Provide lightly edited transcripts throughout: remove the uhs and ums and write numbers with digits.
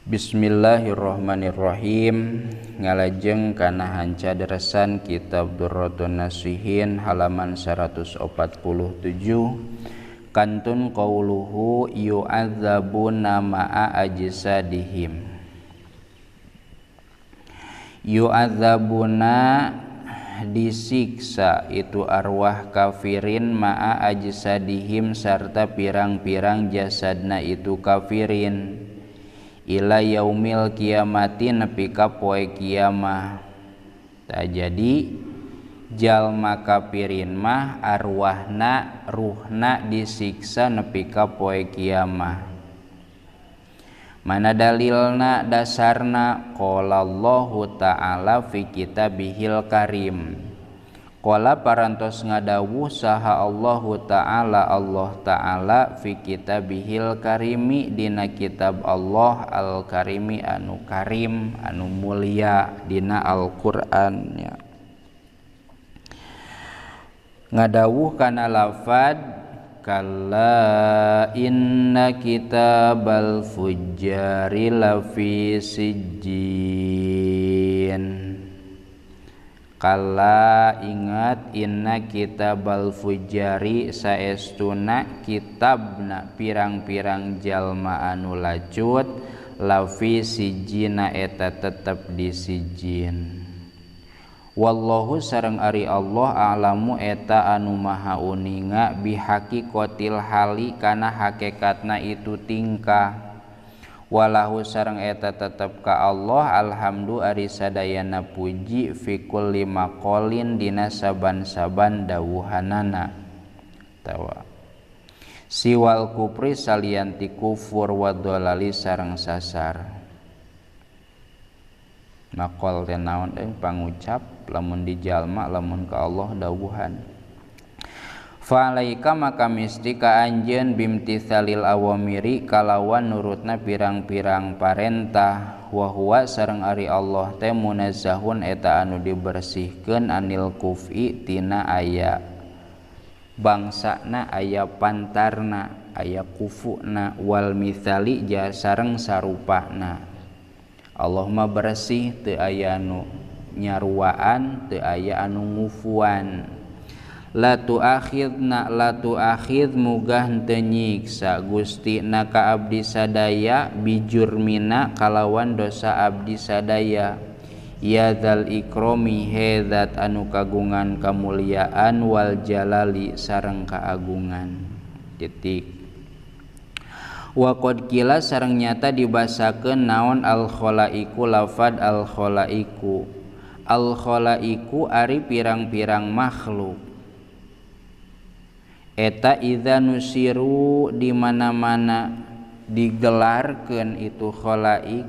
Bismillahirrahmanirrahim. Ngalajeng kana hanca deresan kitab Durratun Nasihin halaman 147 kantun qauluhu yu'adzabuna ma'a ajsadihim. Yu'adzabuna disiksa itu arwah kafirin ma'a ajsadihim sarta pirang-pirang jasadna itu kafirin ila yaumil kiamati nepi ka poe kiamah. Tah jadi jalma kafirin mah arwahna ruhna disiksa nepi ka poe kiamah. Mana dalilna dasarna? Qala Allahu ta'ala fi kitabihil karim. Qala parantos ngadawuh saha Allahu ta'ala Allah ta'ala fi kitabihil karimi dina kitab Allah al-karimi anu karim anu mulia dina Al-Qur'an ya. Ngadawuh kana lafad kalla inna kitabal fujjari lafi sijjin. Kala ingat inna kitabal fujari saestuna kitabna pirang-pirang jalma anu lacut lafi sijina eta tetep di sijin. Wallahu sareng ari Allah a'lamu eta anu maha uninga bihaqiqatil hali kana hakikatna itu tingkah. Walahu sareng eta tetep ka Allah alhamdu ari sadayana puji fi kulli maqalin dina saban-saban dawuhanana. Tawa siwal kupri salianti kufur wa dhalali sareng sasar. Maqal teh naon pangucap lamun dijalma lamun ka Allah dawuhan. Fa'alaika maka misti ka anjeun bimtithalil awamiri kalawan nurutna pirang-pirang parentah wa huwa sareng ari Allah teh munazzahun eta anu dibersihkeun anil kufi tina aya bangsana aya pantarna aya kufuna wal mithali ja sareng sarupana. Allah mah bersih teu aya anu nyaruaan teu aya anu ngufuan. La tu'akhidna la tu'akhid mugah henteu nyiksa Gusti na ka abdi sadaya bijurmina kalawan dosa abdi sadaya ya dzal ikrami he zat anu kagungan kamuliaan wal jalali sareng kaagungan. Titik. Wa qad qila sareng nyata dibasakeun naon al khalaiqu lafad al khalaiqu al khalaiqu ari pirang-pirang makhluk eta idza nusiru di mana-mana digelarkeun itu khalaik.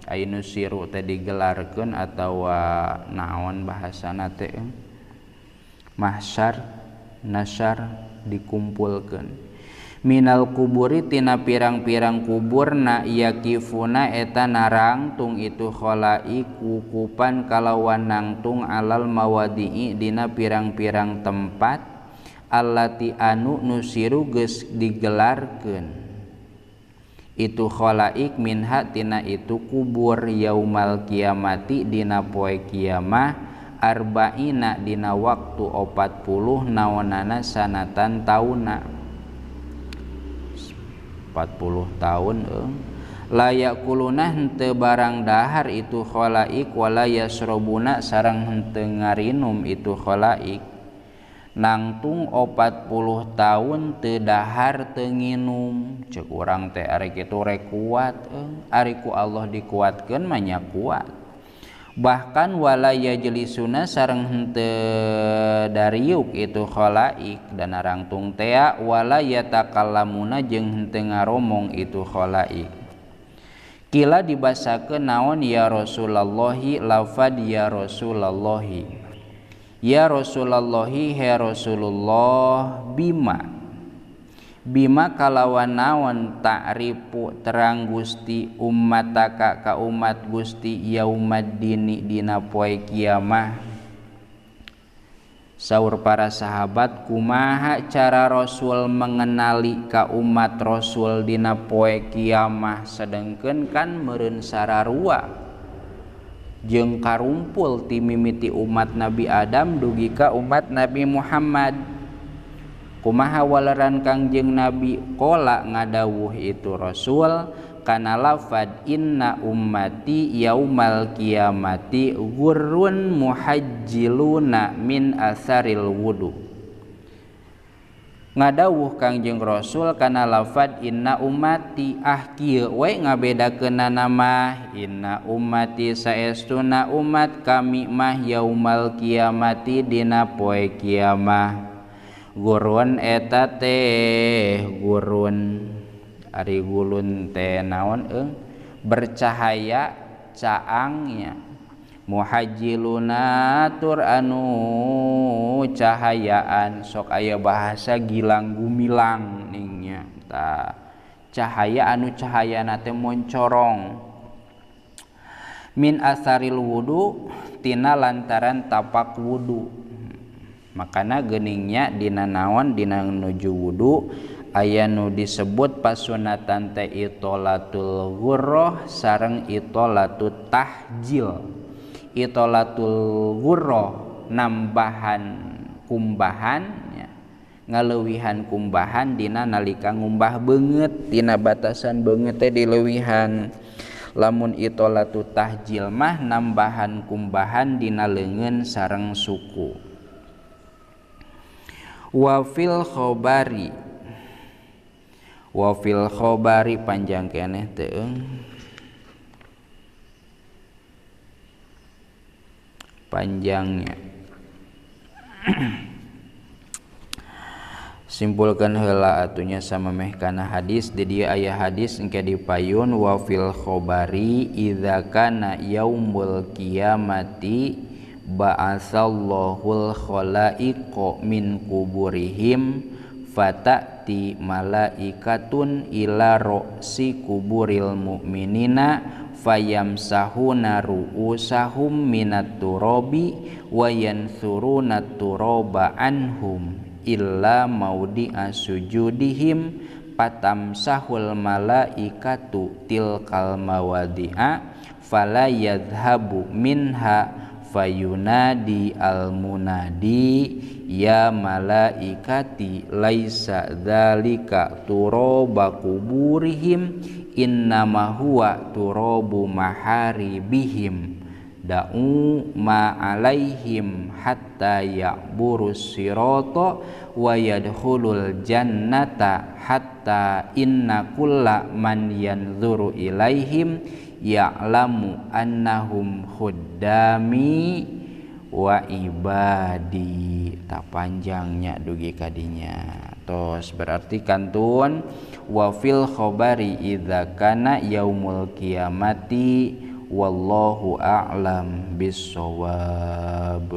Ai nusiru teh digelarkeun atawa naon bahasana teh mahsyar nasyar dikumpulkeun minal kuburi tina pirang-pirang kuburna yakifuna eta narangtung itu khalaik wukupan kalawan nangtung alal mawadi'i dina pirang-pirang tempat allati anu nusiru geus digelarkeun itu khalaik minha tina itu kubur yaumal kiamati dina poe kiamah arba'ina dina waktu 40 naonana sanatan tauna 40 tahun layak kuluna henteu barang dahar itu khalaik wala yasrobuna sareng henteu ngarinum itu khalaik nangtung 40 tahun teu dahar teu nginum. Ceuk urang teh ari kitu rek kuat ari ku Allah dikuatkeun mah nya kuat. Bahkan wala yajlisuna sareng henteu dariuk itu khalaik dan narangtung tea wala yatakallamuna jeung henteu ngaromong itu khalaik. Kila dibasakeun naon ya Rasulullahi lafad ya Rasulullahi ya Rasulullahi he Rasulullah bima bima kalawan naon ta'rifu terang Gusti ummataka ka umat Gusti yaumaddini dina poe kiamah. Saur para sahabat kumaha cara Rasul mengenali ka umat Rasul dina poe kiamah sedengkeun kan meureun sararua jeung karumpul ti mimiti umat Nabi Adam dugi ka umat Nabi Muhammad. Kumaha waleran Kangjeng Nabi qala ngadawuh itu Rasul kana lafad inna ummati yaumal kiamati ghurrun muhajjiluna min asaril wudu. Ngadawuh Kangjeng Rasul kana lafad inna ummati ah kieu we ngabedakeunana mah inna ummati saestuna umat kami mah yaumal kiamati dina poe kiamah. Gurun eta teh gurun ari gulun teh naon bercahaya caangnya muhajjiluna tur anu cahayaan sok aya bahasa gilang gumilang ningnya ta cahaya anu cahayana teh moncorong min asaril wudu tina lantaran tapak wudu. Makana geningnya dina naon dina nuju wudu aya nu disebut pasunatan teh itolatul ghurrah sareng itolatut tahjil. Itolatul ghurrah nambahan kumbahan ya, ngaleuwihan kumbahan dina nalika ngumbah beungeut dina batasan beungeut teh dileuwihan. Lamun itolatut tahjil mah nambahan kumbahan dina leungeun sareng suku. Wa fil khobari, wa fil khobari panjang keneh teu panjangnya. Simpulkan heula atunya sama meh kana hadis di dieu aya hadis engke dipayun wa fil khobari idza kana yaumul kiamati ba'asallahul khalaiqa min kuburihim fata'ti malaikatun ila ro'si kuburil mu'minina fayamsahuna ru'usahum minat turabi wa yansuruna turaba anhum illa maudi'a sujudihim patamsahul malaikatu tilkal mawadi'a fala yadhhabu minha fayunadi almunadi ya malaikati laisa dzalika turaba kuburihim innama huwa turabu maharibihim da'u ma alaihim hatta ya'burus sirata wa yadkhulul jannata hatta inna kulla man yanzuru ilaihim ya'lamu annahum khuddami wa ibadi. Tak panjangnya dugi kadinya tos berarti kantun wa fil khobari idza kana yaumul kiamati wallahu a'lam bissawab.